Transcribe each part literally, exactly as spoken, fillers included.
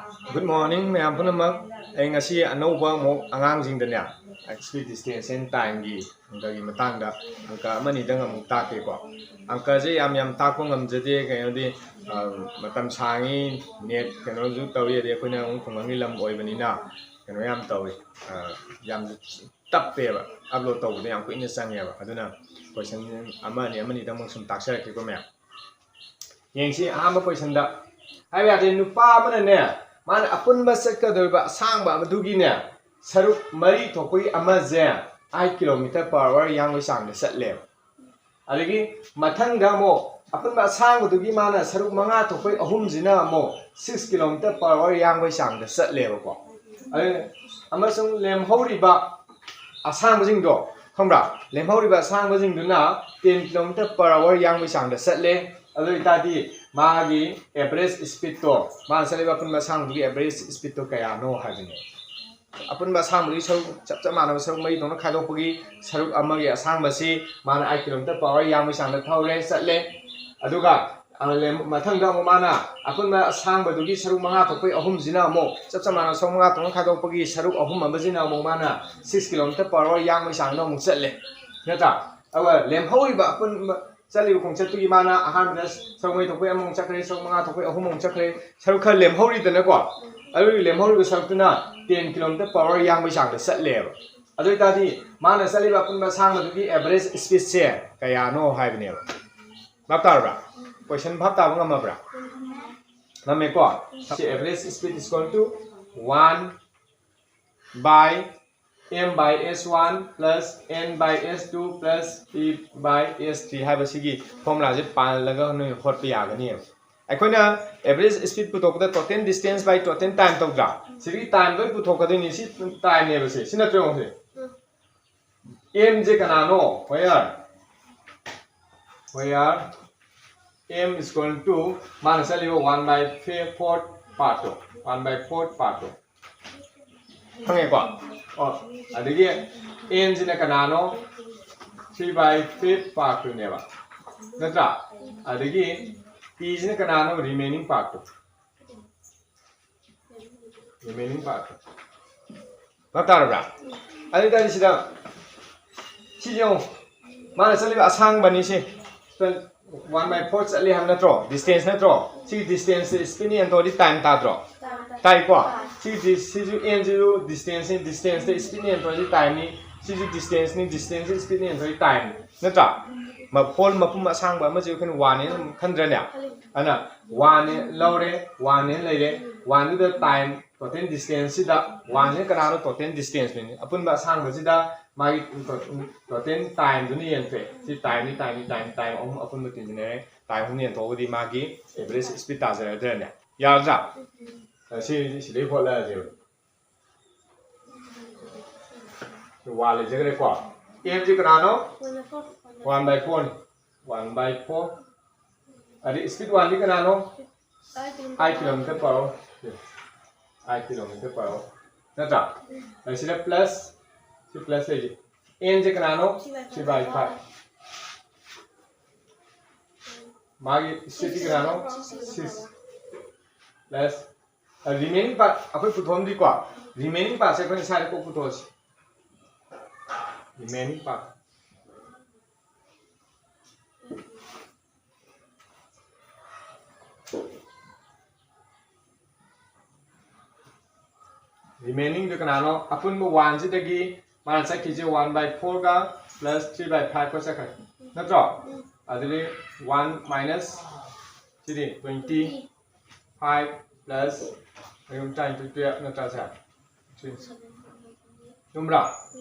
Good morning, ꯃꯌꯥꯝ ꯄꯨꯝꯅꯃꯛ꯫ ꯑꯩ ꯉꯁꯤ ꯑꯅꯧꯕ ꯑꯃꯨꯛ ꯑꯉꯥꯡꯁꯤꯡꯗꯅꯦ, speed, distance and time ꯒꯤ ꯑꯪꯀꯒꯤ ꯃꯇꯥꯡꯗ ꯑꯪꯀ ꯑꯃꯅꯤꯗꯪ ꯑꯃꯨꯛ ꯇꯥꯛꯀꯦꯀꯣ꯫ ꯑꯪꯀꯁꯦ ꯌꯥꯝ ꯌꯥꯝ ꯇꯥꯛꯄ ꯉꯝꯖꯗꯦ, ꯀꯩꯅꯣꯗꯤ, ꯑ, ꯃꯇꯝ ꯁꯥꯡꯉꯤ, net ꯀꯩꯅꯣꯁꯨ ꯇꯧꯏ, ꯑꯗꯩ ꯑꯩꯈꯣꯏꯅ ꯑꯃꯨꯛ ꯈꯨꯡꯒꯪꯒꯤ ꯂꯝ ꯑꯣꯏꯕꯅꯤꯅ ꯀꯩꯅꯣ ꯌꯥꯝ ꯇꯧꯏ, ꯑ, ꯌꯥꯝ ꯇꯞꯄꯦꯕ, upload ꯇꯧꯕꯗ ꯌꯥꯝ ꯀꯨꯏꯅ ꯆꯪꯉꯦꯕ꯫ ꯑꯗꯨꯅ question ꯑꯃ ꯑꯅꯤ, ꯑꯃꯅꯤꯗꯪꯃꯛ ꯁꯨꯝ ꯇꯥꯛꯆꯔꯛꯀꯦꯀꯣ ꯃꯌꯥꯝ꯫ ꯌꯦꯡꯁꯤ, ꯑꯍꯥꯟꯕ question ꯗ ꯍꯥꯏꯕ ꯌꯥꯗꯦ, ꯅꯨꯄꯥ ꯑꯃꯅꯅꯦ, ꯃꯥꯅ ꯑꯄꯨꯟꯕ ꯆꯠꯀꯗꯧꯔꯤꯕ ꯑꯁꯥꯡꯕ ꯑꯗꯨꯒꯤꯅꯦ, ꯁꯔꯨꯛ ꯃꯔꯤ ꯊꯣꯛꯄꯒꯤ ꯑꯃꯁꯦ eight kilometer per hour ꯌꯥꯡꯕꯒꯤ ꯆꯥꯡꯗ ꯆꯠꯂꯦꯕ꯫ ꯑꯗꯒꯤ ꯃꯊꯪꯗ ꯑꯃꯨꯛ ꯑꯄꯨꯟꯕ ꯑꯁꯥꯡꯕꯗꯨꯒꯤ ꯃꯥꯅ ꯁꯔꯨꯛ ꯃꯉꯥ ꯊꯣꯛꯄꯒꯤ ꯑꯍꯨꯝꯁꯤꯅ ꯑꯃꯨꯛ six kilometer per hour ꯌꯥꯡꯕꯒꯤ ꯆꯥꯡꯗ ꯆꯠꯂꯦꯕꯀꯣ꯫ ꯑꯗꯨ ꯑꯃꯁꯨꯡ ꯂꯦꯝꯍꯧꯔꯤꯕ ꯑꯁꯥꯡꯕꯁꯤꯡꯗꯣ, ꯈꯪꯕ꯭ꯔꯥ? ꯂꯦꯝꯍꯧꯔꯤꯕ ꯑꯁꯥꯡꯕꯁꯤꯡꯗꯨꯅ ten kilometer per hour ꯌꯥꯡꯕꯒꯤ ꯆꯥꯡꯗ ꯆꯠꯂꯦ꯫ ꯑꯗꯨ ꯑꯣꯏꯇꯥꯔꯗꯤ ꯃꯥꯒꯤ average speed ꯇꯣ, ꯃꯥꯅ ꯆꯠꯂꯤꯕ ꯑꯄꯨꯟꯕ ꯑꯁꯥꯡꯕꯗꯨꯒꯤ average speed ꯇꯣ ꯀꯌꯥꯅꯣ ꯍꯥꯏꯕꯅꯦ꯫ ꯑꯄꯨꯟꯕ ꯑꯁꯥꯡꯕꯗꯨꯒꯤ ꯁꯔꯨꯛ ꯆꯞ ꯆꯞ ꯃꯥꯟꯅꯕ ꯁꯔꯨꯛ ꯃꯔꯤ ꯊꯣꯛꯅ ꯈꯥꯏꯗꯣꯛꯄꯒꯤ ꯁꯔꯨꯛ ꯑꯃꯒꯤ ꯑꯁꯥꯡꯕꯁꯤ ꯃꯥꯅ eight kilometer per hour ꯌꯥꯡꯕꯒꯤ ꯆꯥꯡꯗ ꯊꯧꯔꯦ, ꯆꯠꯂꯦ꯫ ꯑꯗꯨꯒ, ꯑ, ꯂꯦꯝ-, ꯃꯊꯪꯗ ꯑꯃꯨꯛ ꯃꯥꯅ ꯑꯄꯨꯟꯕ ꯑꯁꯥꯡꯕꯗꯨꯒꯤ ꯁꯔꯨꯛ ꯃꯉꯥ ꯊꯣꯛꯄꯒꯤ ꯑꯍꯨꯝꯁꯤꯅ ꯑꯃꯨꯛ ꯆꯞ ꯆꯞ ꯃꯥꯟꯅꯕ ꯁꯔꯨꯛ ꯃꯉꯥ ꯊꯣꯛꯅ ꯈꯥꯏꯗꯣꯛꯄꯒꯤ ꯁꯔꯨꯛ ꯑꯍꯨꯝ ꯑꯃꯁꯤꯅ ꯑꯃꯨꯛ ꯃꯥꯅ six kilometer per hour ꯌꯥꯡꯕꯒꯤ ꯆꯥꯡꯗ ꯑꯃꯨꯛ ꯆꯠꯂꯦ, ꯅꯠꯇ꯭ꯔꯥ? ꯑꯗꯨꯒ ꯂꯦꯝꯍꯧꯔꯤꯕ ꯑꯄꯨꯟꯕ ꯆꯠꯂꯤꯕ ꯈꯣꯡꯆꯠꯇꯨꯒꯤ ꯃꯥꯅ ꯑꯍꯥꯟꯕꯗ ꯁꯔꯨꯛ ꯃꯔꯤ ꯊꯣꯛꯄꯩ ꯑꯃꯃꯨꯛ ꯆꯠꯈ꯭ꯔꯦ, ꯁꯔꯨꯛ ꯃꯉꯥ ꯊꯣꯛꯄꯩ ꯑꯍꯨꯝꯃꯨꯛ ꯆꯠꯈ꯭ꯔꯦ, ꯁꯔꯨꯛ ꯈꯔ ꯂꯦꯝꯍꯧꯔꯤꯗꯅꯀꯣ꯫ ꯑꯗꯨꯒꯤ ꯂꯦꯝꯍꯧꯔꯤꯕ ꯁꯔꯨꯛꯇꯨꯅ ten kilometer per hour ꯌꯥꯡꯕꯒꯤ ꯆꯥꯡꯗ ꯆꯠꯂꯦꯕ꯫ ꯑꯗꯨ ꯑꯣꯏꯇꯥꯔꯗꯤ ꯃꯥꯅ ꯆꯠꯂꯤꯕ ꯑꯄꯨꯟꯕ ꯑꯁꯥꯡꯕꯗꯨꯒꯤ average speed ꯁꯦ ꯀꯌꯥꯅꯣ ꯍꯥꯏꯕꯅꯦꯕ꯫ ꯚꯥꯞ ꯇꯥꯔꯕ꯭ꯔꯥ? Question ꯚꯥꯞ ꯇꯥꯕ ꯉꯝꯃꯕ꯭ꯔꯥ? ꯉꯝꯃꯦꯀꯣ? ꯁꯤ average speed is equal to one by m by s one plus n by s two plus p by s three ꯍꯥꯏꯕꯁꯤꯒꯤ formula ꯁꯦ ꯄꯥꯜꯂꯒ ꯅꯣꯏ ꯍꯣꯠꯄ ꯌꯥꯒꯅꯤꯕ꯫ ꯑꯩꯈꯣꯏꯅ average speed ꯄꯨꯊꯣꯛꯄꯗ total distance by total time ꯇꯧꯗ꯭ꯔꯥ? ꯁꯤꯒꯤ time ꯂꯣꯏ ꯄꯨꯊꯣꯛꯀꯗꯣꯏꯅꯤ꯫ ꯁꯤ time ꯅꯦꯕ ꯁꯦ꯫ ꯁꯤ ꯅꯠꯇ꯭ꯔꯣ ꯌꯦꯡꯉꯨꯁꯦ? M ꯁꯦ ꯀꯅꯥꯅꯣ? Where? Where m is equal to ꯃꯥꯅ ꯆꯠꯂꯤꯕ one by fourth part to, one by fourth part ꯇꯣ꯫ ꯈꯪꯉꯦꯀꯣ? ꯑꯣ, ꯑꯗꯒꯤ n ꯁꯤꯅ ꯀꯅꯥꯅꯣ? Three by fifth part ꯇꯨꯅꯦꯕ, ꯅꯠꯇ꯭ꯔꯥ? ꯑꯗꯒꯤ p ꯁꯤꯅ ꯀꯅꯥꯅꯣ? Remaining part ꯇꯣ꯫ Remaining part. ꯚꯥꯞ ꯇꯥꯔꯕ꯭ꯔꯥ? ꯑꯗꯨ ꯑꯣꯏꯇꯥꯔꯗꯤ ꯁꯤꯗ ꯁꯤꯁꯦ ꯌꯦꯡꯉꯨ, ꯃꯥꯅ ꯆꯠꯂꯤꯕ ꯑꯁꯥꯡꯕꯅꯤ ꯁꯤ, ꯋꯥꯟ ꯕꯥꯏ ꯐꯣꯔ ꯆꯠꯂꯤ ꯍꯥꯏꯕ ꯅꯠꯇ꯭ꯔꯣ? Distance ꯅꯠꯇ꯭ꯔꯣ? ꯁꯤꯒꯤ distance ꯁꯦ speed ꯅ ꯌꯦꯟꯊꯣꯛꯑꯗꯤ time ꯇꯥꯗ꯭ꯔꯣ? ꯇꯥꯏꯀꯣ? ꯁꯤꯒꯤ ꯁꯤꯁꯨ n ꯁꯤꯁꯨ distance ꯅꯤ, distance ꯇ speed ꯅ ꯌꯦꯟꯊꯣꯛꯑꯗꯤ time ꯅꯤ꯫ ꯁꯤꯁꯨ distance ꯅꯤ, distance ꯁꯤ speed ꯅ ꯌꯦꯟꯊꯣꯛꯑꯗꯤ time ꯅꯤ꯫ ꯅꯠꯇ꯭ꯔꯥ? ꯍꯣꯜ ꯃꯄꯨꯝ ꯑꯁꯥꯡꯕ ꯑꯃꯁꯦ ꯑꯩꯈꯣꯏꯅ ꯋꯥꯟ ꯑꯦꯟ ꯈꯟꯗ꯭ꯔꯅꯦ? ꯑꯗꯨꯅ ꯋꯥꯟ ꯑꯦꯟ ꯂꯧꯔꯦ, ꯋꯥꯟ ꯑꯦꯟ ꯂꯩꯔꯦ꯫ ꯋꯥꯟꯗꯨꯗ time, total distance ꯁꯤꯗ ꯋꯥꯟꯁꯤꯅ ꯀꯅꯥꯅꯣ? Total distance ꯅꯤ꯫ ꯑꯄꯨꯟꯕ ꯑꯁꯥꯡꯕꯁꯤꯗ ꯃꯥꯒꯤ total time ꯗꯨꯅ ꯌꯦꯟꯊꯣꯛꯑꯦ꯫ ꯁꯤ time ꯅꯤ, time ꯅꯤ, time, time ꯑꯍꯨꯝ ꯑꯄꯨꯟꯕ ꯇꯤꯟꯁꯤꯟꯅꯔꯦ꯫ Time ꯑꯍꯨꯝ ꯌꯦꯟꯊꯣꯛꯑꯒꯗꯤ ꯃꯥꯒꯤ average speed ꯇꯥꯖꯔꯗ꯭ꯔꯅꯦ? ꯌꯥꯔꯗ꯭ꯔꯥ? ꯁꯤ, ꯁꯤꯗꯩ ꯍꯣꯠꯂꯛꯑꯁꯦꯕ꯫ ꯋꯥꯟ ꯂꯩꯖꯈ꯭ꯔꯦꯀꯣ꯫ N ꯁꯤ ꯀꯅꯥꯅꯣ? ꯋꯥꯟ ꯕꯥꯏ ꯐꯣꯔ ꯅꯤ꯫ One by four. ꯑꯗꯩ speed ꯋꯥꯟꯗꯤ ꯀꯅꯥꯅꯣ? Five kilometer per hour. Five kilometer per hour. ꯅꯠꯇ꯭ꯔꯥ? ꯑꯗꯩ ꯁꯤꯗ plus, ꯁꯤ plus ꯂꯩꯁꯦ꯫ N ꯁꯦ ꯀꯅꯥꯅꯣ? Three by five. ꯃꯥꯒꯤ speed ꯁꯤ ꯀꯅꯥꯅꯣ? Six. Plus remaining part ꯑꯩꯈꯣꯏ ꯄꯨꯊꯣꯛꯑꯝꯗ꯭ꯔꯤꯀꯣ꯫ Remaining part ꯁꯦ ꯑꯩꯈꯣꯏꯅ ꯁ꯭ꯋꯥꯏꯗ ꯀꯣꯛ ꯄꯨꯊꯣꯛꯑꯁꯤ꯫ Remaining part. Remaining ꯗꯨ ꯀꯅꯥꯅꯣ? ꯑꯄꯨꯟꯕ ꯋꯥꯟꯁꯤꯗꯒꯤ ꯃꯥꯅ ꯆꯠꯈꯤꯁꯦ ꯋꯥꯟ ꯕꯥꯏ ꯐꯣꯔꯒ plus three by five ꯀ ꯆꯠꯈ꯭ꯔꯦ, ꯅꯠꯇ꯭ꯔꯣ? ꯑꯗꯨꯗꯤ ꯋꯥꯟ minus ꯁꯤꯗꯤ twenty five plus ꯑꯍꯨꯝ times twelve ꯅꯠꯇ꯭ꯔꯥ ꯁꯦ? ꯆꯨꯝꯕ꯭ꯔꯥ?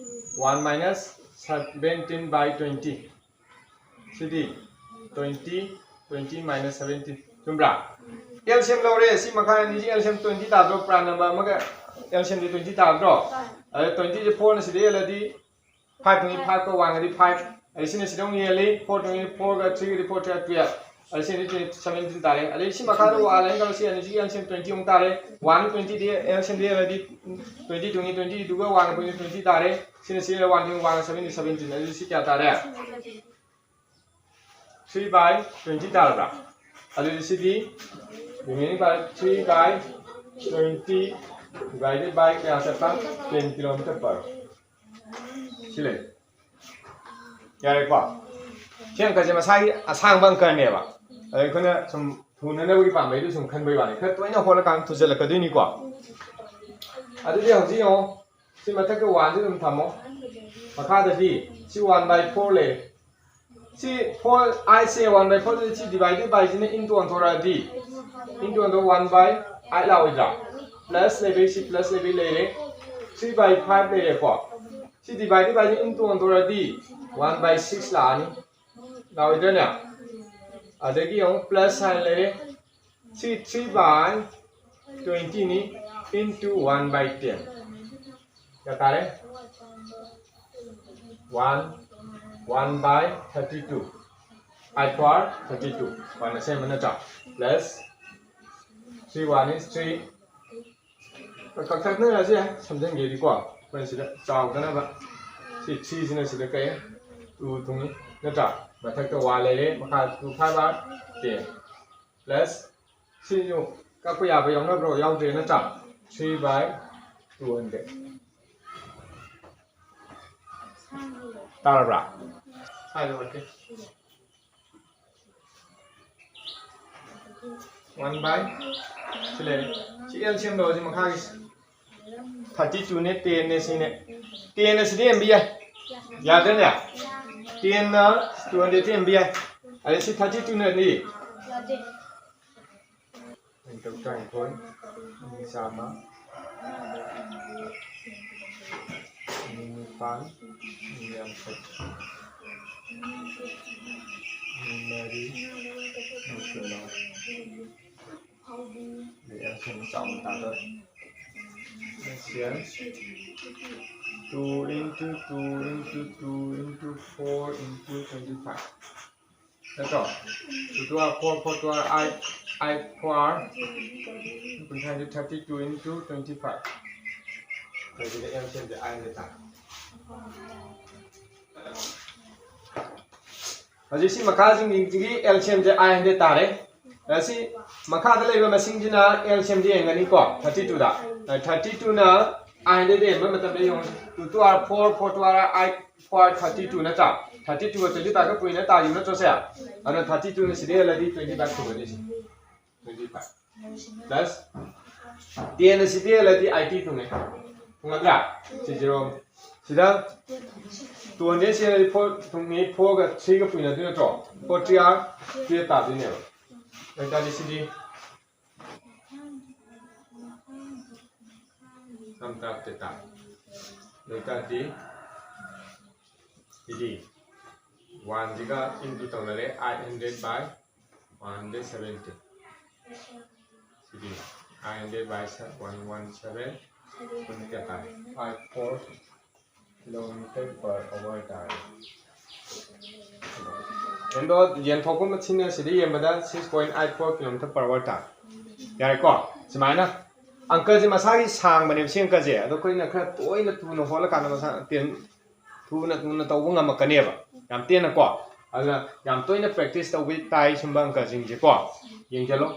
One minus seventeen by twenty. CD twenty, twenty minus seventeen. ꯆꯨꯝꯕ꯭ꯔꯥ? L C M ꯂꯧꯔꯦ꯫ ꯁꯤ ꯃꯈꯥ ꯑꯅꯤꯁꯤ L C M twenty ꯇꯥꯗ꯭ꯔꯣ? Prime number ꯑꯃꯒ L C M ꯗꯤ twenty ꯇꯥꯗ꯭ꯔꯣ? ꯑꯗ twenty ꯁꯦ four ꯅ ꯁꯤꯗ ꯌꯦꯜꯂꯗꯤ five ꯇꯨꯡꯒꯤ five ꯀ one ꯒꯗꯤ five꯫ ꯑꯗ ꯁꯤꯅ ꯁꯤꯗ ꯑꯃꯨꯛ ꯌꯦꯜꯂꯤ꯫ Four ꯇꯨꯡꯒꯤ four ꯒ three ꯒꯗꯤ four three twelve꯫ ꯑꯗ ꯁꯤꯅꯗꯤ seventeen ꯇꯥꯔꯦ꯫ ꯑꯗꯩ ꯁꯤ ꯃꯈꯥꯗ ꯋꯥ ꯂꯩꯅ ꯇꯧꯔ ꯁꯤ ꯑꯅꯤꯁꯤꯒꯤ L C M twenty ꯑꯃꯨꯛ ꯇꯥꯔꯦ꯫ One ꯇ꯭ꯋꯦꯟꯇꯤ ꯗꯤ L C M ꯗꯤ ꯌꯦꯜꯂꯗꯤ twenty ꯇꯨꯡꯒꯤ twenty ꯗꯨꯒ one ꯒ twenty ꯇꯥꯔꯦ꯫ ꯁꯤꯅ ꯁꯤ one ꯇꯨꯡꯒꯤ one ꯒ seventeen, seventeen꯫ ꯑꯗꯨꯗꯤ ꯁꯤ ꯀꯌꯥ ꯇꯥꯔꯦ? Three by twenty ꯇꯥꯔꯕ꯭ꯔꯥ? ꯑꯗꯨꯗꯤ ꯁꯤꯗꯤ remaining part three by twenty Divided by ꯀꯌꯥ ꯆꯠꯄ? Ten kilometer per. ꯁꯤ ꯂꯩ꯫ ꯌꯥꯔꯦꯀꯣ? ꯁꯤ ꯑꯪꯀꯁꯦ ꯃꯁꯥꯒꯤ ꯑꯁꯥꯡꯕ ꯑꯪꯀꯅꯦꯕ꯫ ꯑꯗ ꯑꯩꯈꯣꯏꯅ ꯁꯨꯝ ꯊꯨꯅꯅꯕꯒꯤ ꯄꯥꯝꯕꯩꯗꯨ ꯁꯨꯝ ꯈꯟꯕꯩ ꯋꯥꯅꯤ꯫ ꯈꯔ ꯇꯣꯏꯅ ꯍꯣꯠꯂꯀꯥꯟꯗ ꯊꯨꯖꯜꯂꯛꯀꯗꯣꯏꯅꯤꯀꯣ꯫ ꯑꯗꯨꯗꯤ ꯍꯧꯖꯤꯛ ꯌꯦꯡꯉꯣ꯫ ꯁꯤ ꯃꯊꯛꯇ one ꯁꯤ ꯑꯗꯨꯝ ꯊꯝꯃꯣ꯫ ꯃꯈꯥꯗꯗꯤ ꯁꯤ one by four ꯂꯩꯔꯦ꯫ ꯁꯤ four, I say one by four ꯁꯤ divided by ꯁꯤꯅ into ꯑꯣꯟꯊꯣꯔꯛꯑꯗꯤ, into ꯑꯣꯟꯊꯣꯛ one by eight ꯂꯥꯛꯑꯣꯏꯗ꯭ꯔꯥ? Plus ꯂꯩꯕꯩ ꯁꯤ plus ꯂꯩꯕꯩ ꯂꯩꯔꯦ꯫ Three by five ꯂꯩꯔꯦꯀꯣ꯫ ꯁꯤ divided by ꯁꯤ into ꯑꯣꯟꯊꯣꯔꯛꯑꯗꯤ one by six ꯂꯥꯛꯑꯅꯤ꯫ ꯂꯥꯛꯑꯣꯏꯗ꯭ꯔꯅꯦ? ꯑꯗꯒꯤ ꯑꯃꯨꯛ plus sign ꯂꯩꯔꯦ꯫ ꯁꯤ three by twenty ꯅꯤ into one by ten꯫ ꯀꯌꯥ ꯇꯥꯔꯦ? One, one by thirty two꯫ I four thirty two꯫ One ꯑꯁꯦꯡꯕ ꯅꯠꯇ꯭ꯔꯥ? Plus three one is three꯫ ꯀꯛꯊꯠꯅꯔꯁꯨ ꯌꯥꯏ, ꯁꯝꯖꯟꯒꯦꯗꯤꯀꯣ꯫ ꯑꯩꯈꯣꯏꯅ ꯁꯤꯗ ꯆꯥꯎꯗꯅꯕ꯫ ꯁꯤ three ꯁꯤꯅ ꯁꯤꯗ ꯀꯩ? Two ꯊꯨꯡꯉꯤ ꯅꯠꯇ꯭ꯔꯥ? ꯃꯊꯛꯇ one ꯂꯩꯔꯦ, ꯃꯈꯥ two five are ten꯫ Plus ꯁꯤꯁꯨ ꯀꯛꯄ ꯌꯥꯕ ꯌꯥꯎꯅꯕ꯭ꯔꯣ? ꯌꯥꯎꯗ꯭ꯔꯦ ꯅꯠꯇ꯭ꯔꯥ? Three by two hundred꯫ ꯇꯥꯔꯕ꯭ꯔꯥ? ꯁ꯭ꯋꯥꯏꯗ ꯑꯣꯏꯔꯒꯦ꯫ One by ꯁꯤ ꯂꯩꯔꯦ꯫ ꯁꯤ L C M ꯂꯧꯔꯁꯤ ꯃꯈꯥꯒꯤ꯫ Thirty two ꯅꯦ, ten ꯅꯦ ꯁꯤꯅꯦ꯫ Ten ꯅ ꯁꯤꯗ ꯍꯦꯟꯕ ꯌꯥꯏ꯫ ꯌꯥꯗ꯭ꯔꯅꯦ? Ten ꯅ two hundred ꯇ ꯍꯦꯟꯕ ꯌꯥꯏ꯫ ꯑꯗꯩ ꯁꯤ thirty two ꯅꯗꯤ? ꯌꯥꯗꯦ꯫ ꯇꯔꯥꯅꯤꯊꯣꯏ, ꯆꯥꯝꯃ, ꯅꯤꯄꯥꯟ, ꯌꯥꯡꯈꯩ, ꯃꯔꯤ, ꯅꯤꯐꯨ꯫ ꯑꯗꯩ L C M ꯆꯥꯎꯅ ꯇꯥꯗꯣꯔꯦ꯫ L C M two into two into two into four into twenty five꯫ ꯅꯠꯇ꯭ꯔꯣ? Two two are four, four two are eight, eight four are ꯀꯨꯟꯊ꯭ꯔꯥ into thirty two into twenty five꯫ ꯑꯗꯨꯗꯤ L C M ꯁꯦ eight hundred ꯇꯥꯔꯦ꯫ ꯍꯧꯖꯤꯛ ꯁꯤ ꯃꯈꯥꯁꯤꯡꯁꯤꯒꯤ L C M ꯁꯦ eight hundred ꯇꯥꯔꯦ꯫ ꯑꯁꯤ ꯃꯈꯥꯗ ꯂꯩꯕ ꯃꯁꯤꯡꯁꯤꯅ L C M ꯗ ꯌꯦꯡꯒꯅꯤꯀꯣ, thirty two ꯗ꯫ Thirty two ꯅ I hundred ꯗ ꯌꯦꯡꯕ ꯃꯇꯝꯗ ꯌꯦꯡꯉꯨ, two two are four, four two are eight, four thirty two ꯅꯠꯇ꯭ꯔꯥ? Thirty two ꯒ twenty five ꯒ ꯄꯨꯏꯅ ꯇꯥꯈꯤꯕ ꯅꯠꯇ꯭ꯔꯣ ꯁꯦ? ꯑꯗꯨꯅ thirty two ꯅ ꯁꯤꯗ ꯍꯦꯜꯂꯗꯤ twenty five ꯊꯨꯒꯅꯤ ꯁꯤ꯫ Twenty five plus ten ꯑꯁꯤꯗꯤ ꯍꯦꯜꯂꯗꯤ eighty ꯊꯨꯡꯉꯦ꯫ ꯊꯨꯡꯉꯗ꯭ꯔꯥ? ꯁꯤ zero꯫ ꯁꯤꯗ two hundred ꯁꯤ ꯍꯦꯜꯂꯗꯤ four ꯊꯨꯡꯉꯤ, four ꯒ three ꯒ ꯄꯨꯏꯅꯗꯣꯏ ꯅꯠꯇ꯭ꯔꯣ? Four three are twelve ꯇꯥꯗꯣꯏꯅꯦꯕ꯫ ꯑꯗꯨ ꯑꯣꯏꯇꯥꯔꯗꯤ ꯁꯤꯗꯤ ꯁꯝ ꯇꯥꯔꯛꯇꯦ ꯇꯥ꯫ ꯑꯗꯨ ꯑꯣꯏꯇꯥꯔꯗꯤ ꯁꯤꯗꯤ one ꯁꯤꯒ into ꯇꯧꯅꯔꯦ, eight hundred by one hundred seventy꯫ CD eight hundred by one one seven꯫ ꯄꯨꯟꯅ ꯀꯌꯥ ꯇꯥꯔꯦ? Five four kilometer per hour ꯇꯥꯔꯦ꯫ ꯑꯗꯣ ꯌꯦꯟꯊꯣꯛꯄ ꯃꯁꯤꯡꯅ ꯁꯤꯗ ꯌꯦꯡꯕꯗ six point eight four kilometer per hour ꯇꯥꯔꯦ꯫ ꯌꯥꯔꯦꯀꯣ? ꯁꯨꯃꯥꯏꯅ ꯑꯪꯀꯁꯦ ꯃꯁꯥꯒꯤ ꯁꯥꯡꯕꯅꯦꯕ ꯁꯤ ꯑꯪꯀꯁꯦ꯫ ꯑꯗꯣ ꯑꯩꯈꯣꯏꯅ ꯈꯔ ꯇꯣꯏꯅ ꯊꯨꯅ ꯍꯣꯠꯂꯀꯥꯟꯗ ꯃꯁꯥ ꯇꯦꯟ-, ꯊꯨꯅ ꯊꯨꯅ ꯇꯧꯕ ꯉꯝꯃꯛꯀꯅꯦꯕ, ꯌꯥꯝ ꯇꯦꯟꯅꯀꯣ꯫ ꯑꯗꯨꯅ ꯌꯥꯝ ꯇꯣꯏꯅ practice ꯇꯧꯕ ꯇꯥꯏ ꯁꯨꯝꯕ ꯑꯪꯀꯁꯤꯡꯁꯦꯀꯣ꯫ ꯌꯦꯡꯁꯤꯜꯂꯣ꯫